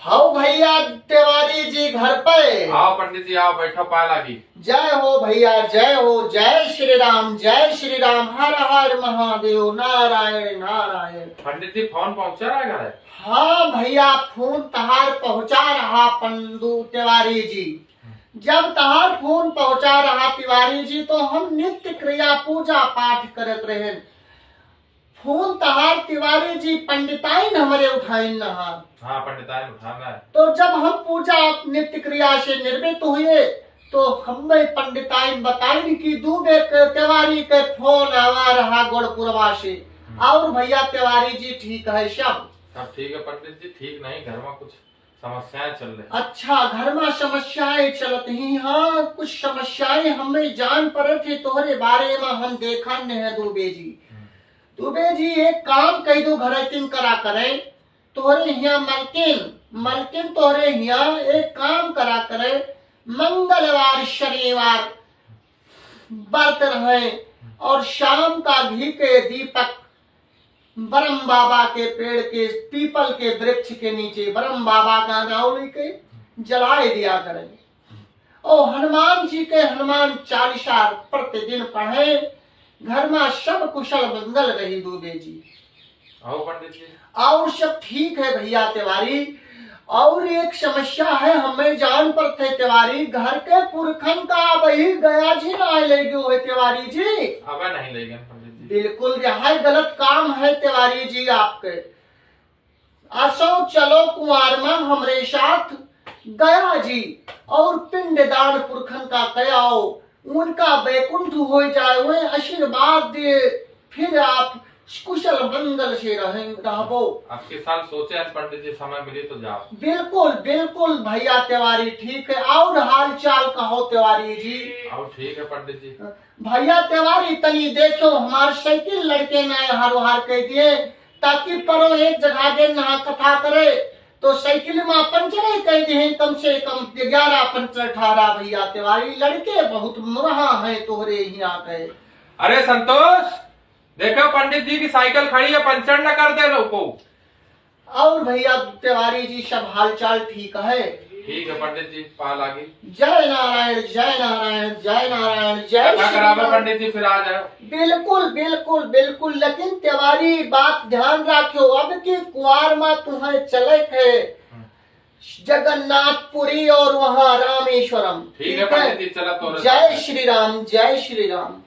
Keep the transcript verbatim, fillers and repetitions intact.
हौ भैया तिवारी जी घर पे। आओ पंडित जी, आओ, बैठो, पाए लागी। जय हो भैया, जय हो, जय श्री राम, जय श्री राम, हर हर महादेव, नारायण नारायण। पंडित जी, फोन पहुंचा रहा है? हाँ भैया, फोन तहार पहुंचा रहा पंडू तिवारी जी। जब तहार फोन पहुंचा रहा तिवारी जी, तो हम नित्य क्रिया पूजा पाठ करत रहे। फोन तहार तिवारी जी पंडिताइन हमरे उठाइन नहा। हाँ, पंडिताइन उठाना है। तो जब हम पूजा नित्य क्रिया से निर्मित हुए, तो हमें पंडिताइन बताइन कि दूबे के तिवारी के फोन आवा रहा गोड़पुरवा से। हम्म। और भैया तिवारी जी ठीक है सब? सब ठीक है पंडित जी, ठीक नहीं, घर में कुछ समस्याएं चल रही। अच्छा, घर में समस्याएं चलत ही? हाँ, कुछ समस्याएं हमें जान पड़त है, तोहरे बारे में हम देखन है दूबे जी। हम्म। दूबे जी, एक काम कह दो, घर तिन करा करे, तोहरे हियां मलकिन, मलकिन तोहरे हियां एक काम करा करे, मंगलवार, शनिवार व्रत रहे और शाम का घी के दीपक ब्रह्म बाबा के पेड़ के, पीपल के वृक्ष के नीचे ब्रह्म बाबा का नाम लेके जलाए दिया करें। और हनुमान जी के हनुमान चालीसा प्रतिदिन पढ़े, घर में सब कुशल मंगल रही दूबे जी। आओ पंडित जी। और सब ठीक है भैया तिवारी। और एक समस्या है, हमें जान पड़त है तिवारी, घर के पुरखन का अबही गया जी ना ले गयो है तिवारी जी। अबे नहीं ले गए पंडित जी। बिल्कुल, यह गलत काम है तिवारी जी आपके। असो चलो कुंवार में हमरे साथ गया जी, और पिंडदान पुरखन का कयाओ, उनका बैकुंठ हो जाए, वह आशीर्वाद दे, फिर आप कुशल मंगल से रहें, रहबो। अबकी साल सोचे हैं पंडित जी, समय मिली तो जाओ। बिल्कुल, बिल्कुल भैया तिवारी, ठीक है। और हाल चाल कहो तिवारी जी? और ठीक है पंडित जी। भैया तिवारी, तनी देखो, हमार साइकिल लड़के ना हारो हार कह दिए, ताकि परो एक जगह दे ना कथा करे, तो साइकिल में पंचर ही कह दिए, कम से कम ग्यारह पंचर ठारा भैया तिवारी, लड़के बहुत मुरहा है तोहरे हियां के। अरे संतोष, देखो पंडित जी की साइकिल खड़ी है, पंचर न कर दे लोगों। और भैया तिवारी जी सब हालचाल ठीक है? ठीक है पंडित जी, पा लागी। जय नारायण, जय नारायण, जय नारायण, जय कथा श्री करावे राम। पंडित जी, फिर आ जाओ। बिल्कुल, बिल्कुल, बिल्कुल, लेकिन तिवारी बात ध्यान रखियो, अब की कुआर में तुम्हें चले के हम्म। जगन्नाथपुरी और वहाँ रामेश्वरम। ठीक है ठीक है? पंडित जी, चला तो जय श्री राम, जय श्री राम।